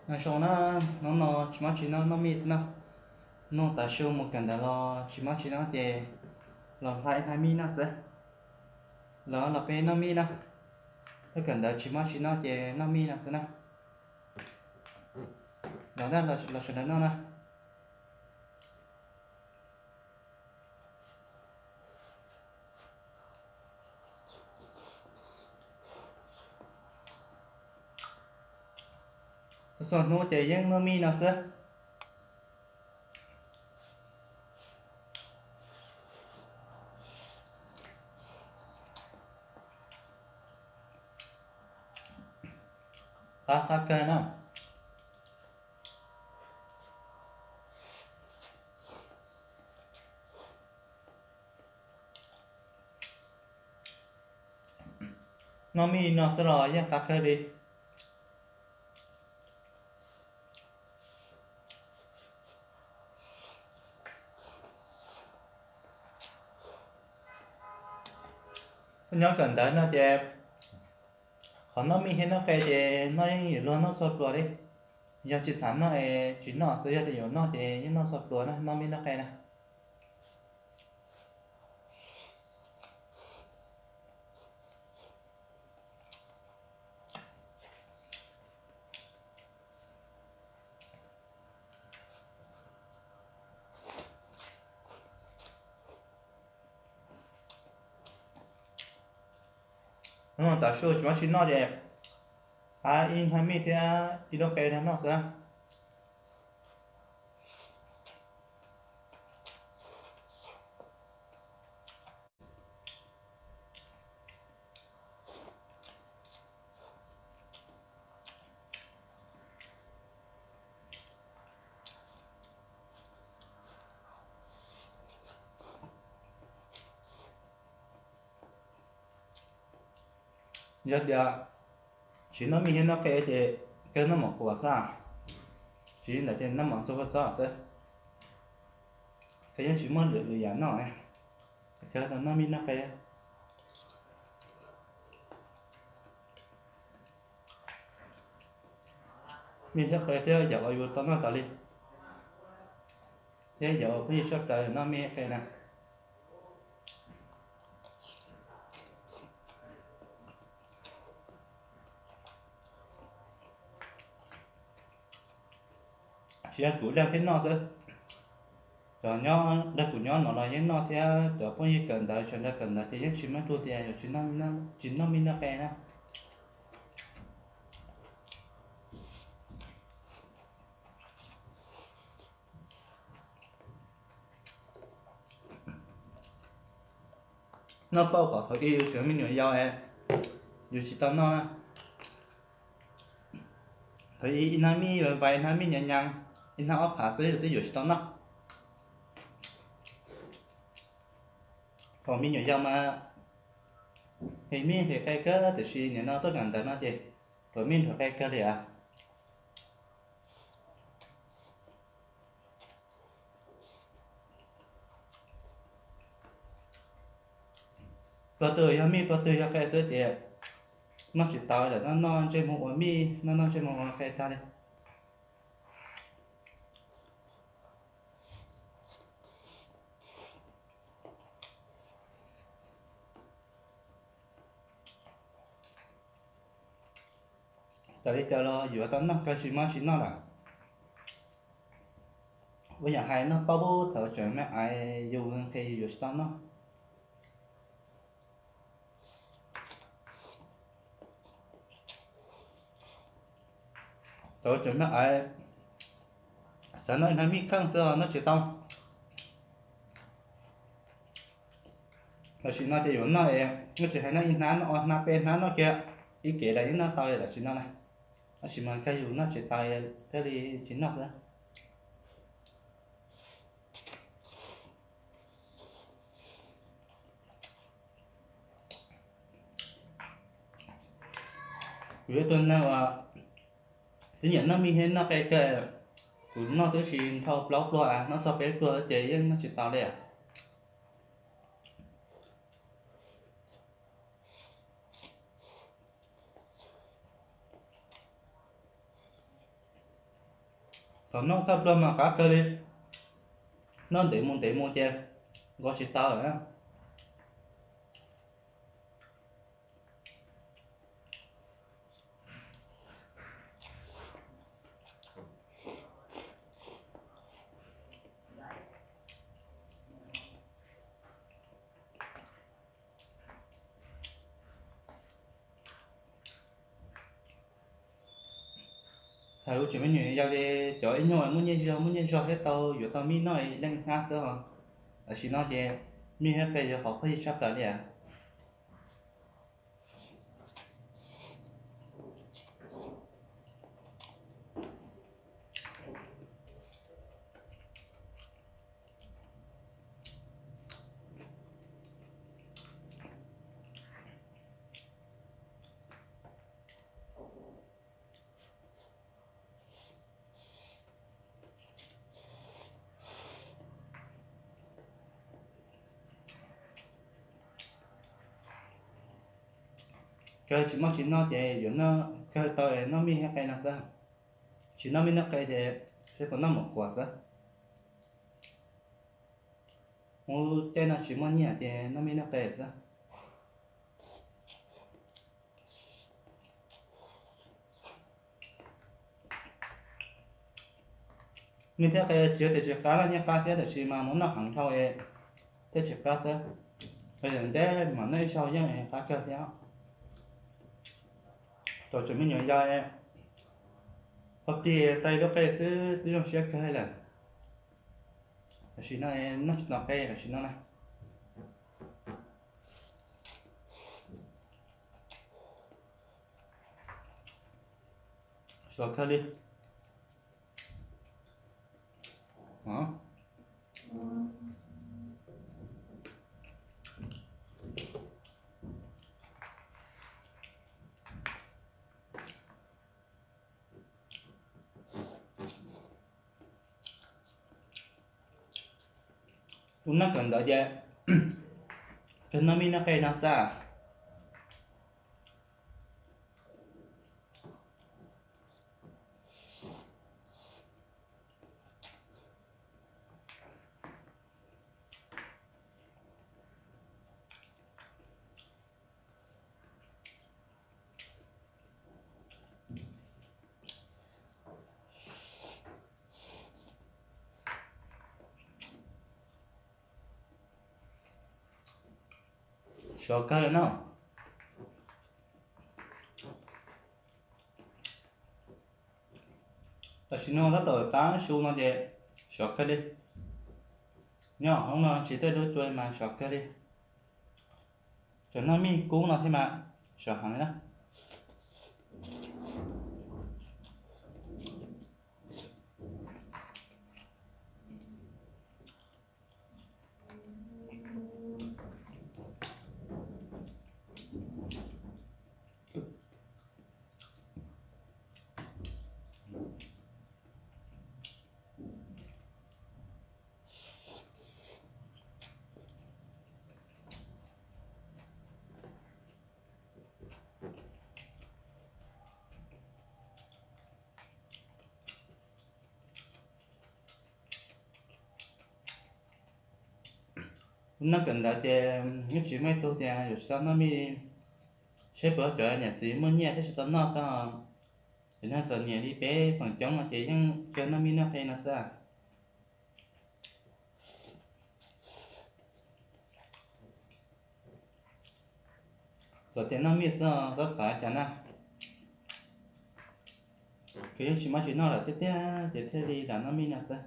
Nyob zoo na, hnub no tsis muaj tsi noj, noj mij xwb na. Noj tav su mus kawm ntawv los tsis muaj tsi noj ces los hla ib hnab mij noj xwb. Los los peb noj mij na. Tuaj kawm ntawv tsis muaj tsi noj ces noj mij no xwb na. Los na, los sawv daws noj na. Txhua hnub ces yeej noj mij no xwb. Qab qab kawg na. Noj mij no xwb los yeej qab kawg li. Tuaj nyob kawm ntawv no ces qhov noj mij thiab noj qe ces noj yeej yuav luag noj txhua pluas li. Yog tsis xav noj es tsis noj xwb, yog tias yuav noj ces yeej noj txhua pluas na, noj mij noj qe na. Hnub no tav su tsis muaj tsi noj ces hla ib hnab mij thiab ib lub qe rau noj xwb. Yog tias tsis noj mij thiab noj qe ces kawg noj mov qhuav xwb, tsis li ntawd ces noj mov ntxuag kua txob xwb. Kawg yeej tsis muaj lwm yam noj, kawg tau noj mij noj qe. Mij thiab qe thiab yam uas yus tau noj tas li, thiab yam uas pheej yig sab plaws noj mij qe na. Tsis yog kuv dag peb noj xwb, cov nyob dag kuv nyob no los yeej noj thiab, cov phooj ywg kawm ntawv sawv daws kawm ntawv ces yeej tsis muaj ib tug tias yuav tsis noj mij noj qe na. Noj pauj qhov thaum ub yus tseem me nyuam yaus, yus tsis tau noj na. Thaum ub ib hnab mij yuav vais, ib hnab mij nyas nyas, ib hnab ob phav xwb yus twb yuav tsis tau noj. Thaum me nyuam yaus mas nqhis mij nqhis qe kawg, tiam sis nim no tuaj kawm ntawv no ces tuav mij nrhuav qe kawg li as. Pluag twg yog mij pluag twg yog qe xwb ces noj tsis tau lawm, noj noj ntsej muag ua mij, noj noj ntsej muag ua qe tag li. Txawm li cas los yuav tau noj kawg, tsis muaj tsis noj lawm. Ua yam hais noj pauj thaum tseem me ais yus nqhis yus yuav tsis tau noj. Thaum tseem me ais xav noj ib hnab mij kheej xwb noj tsis tau. Tam sim no ces yuav noj, noj tsis hais noj ib hnab, noj ob hnab peb hnab noj kiag ib kev los yeej noj tau tam sim no na. Tab sis mas kawg yus noj tsis tau thiaj li tsis noj xwb. Kuv yog tus neeg uas tib nyiam noj mij thiab noj qe kawg, kuv noj twb tsis dhau plaub pluag, noj txog peb pluag ces yeej noj tsis tau li. Thaum noj tag pluag mas qab kawg li, noj ntev mus ntev mus ces nqos tsis tau lawm. Thaum lub tsev me nyuam yau li cov ib nyuag muaj nyiaj zog muaj nyiaj zog thiab tau yuav tau mij noj ib leeg ib hnab xwb os. Tam sim no ces mij thiab qe yog qhov pheej tshaj plaws li as. Kawg tsis muaj tsis noj ces yuav noj, kawg tau noj mij thiab qe no xwb. Tsis noj mij noj qe ces seb puas noj mov qhuav xwb. Ua caij no tsis muaj nyiaj ces noj mij noj qe xwb. Mij thiab qe tsis yog tias tsis qab, nyiaj qab thiab tab sis mas mus noj heev dhau es thiaj tsis qab xwb. Yog ntej mam noj ib zaug yeej qab kawg thiab. Thaum tseem me nyuam yaus, ua plig tau lub qe xwb twb zoo siab kawg lawm. Tam sim no noj tsis tau qe tam sim no na. Sov kawg li. Tus noj kawm ntawv ces kawg noj mij noj qe no xwb. Sov kawg no. Tam sim no tab tom tab su no ces sov kawg li. Nyob hauv no tsis tej lub cua mas sov kawg li. Cov noj mij kub no thiab mas sov heev li na. Noj kawm ntawv ces yeej tsis muaj ib tug tias yuav tsis tau noj mij, seb puas cov niam txiv muaj nyiaj thiaj tsis tau noj xwb. Ces neeg txom nyem li peb feem coob no ces yeej kawg noj mij noj qe no xwb. Txawm tias noj mij xwb txhob xav cas na, kws yeej tsis muaj tsis noj lawm tiag tiag ces thiaj li lam noj mij no xwb.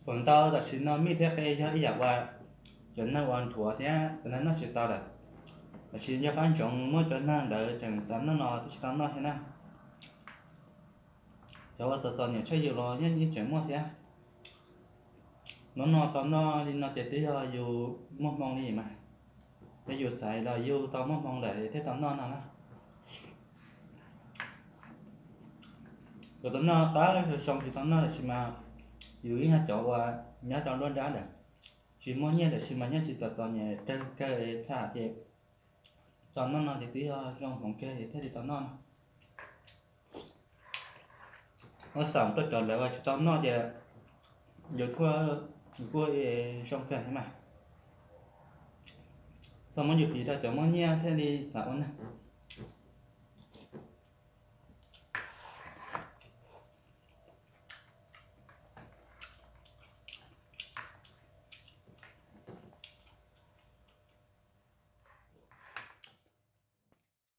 Feem ntau tam sim no mij thiab qe yog ib yam uas cov neeg uas nthuav thiab cov neeg noj tsis tau lawm. Tam sim yog qab ntsoov muaj cov neeg ntawd tseem xav noj no twb tsis tau noj thiab na. Cov uas txom txom nyem tshaj yus los yeej yeej tseem muaj thiab. Hnub no tau noj li no ces twb yog yus muaj hmoo li mas, yog yus xaiv los yus tau muaj hmoo lawm thiaj tau noj no na. Kuv tau noj qab zoo tsis tau noj lawm sis mas yus ib yam cov uas nyob rau nruab nrab lawm. tsis muaj nyiaj tab sis mas nyob tsis txom txom nyem kawg kawg txhaj ces tau noj no ces twb yog zoo hmoov kawg thiaj li tau noj no. Ua xam tuaj cov lawv tsis tau noj ces yus kuj zoo kawg mas. Txhob muab yus piv rau cov muaj nyiaj thiaj li xav ua neeg.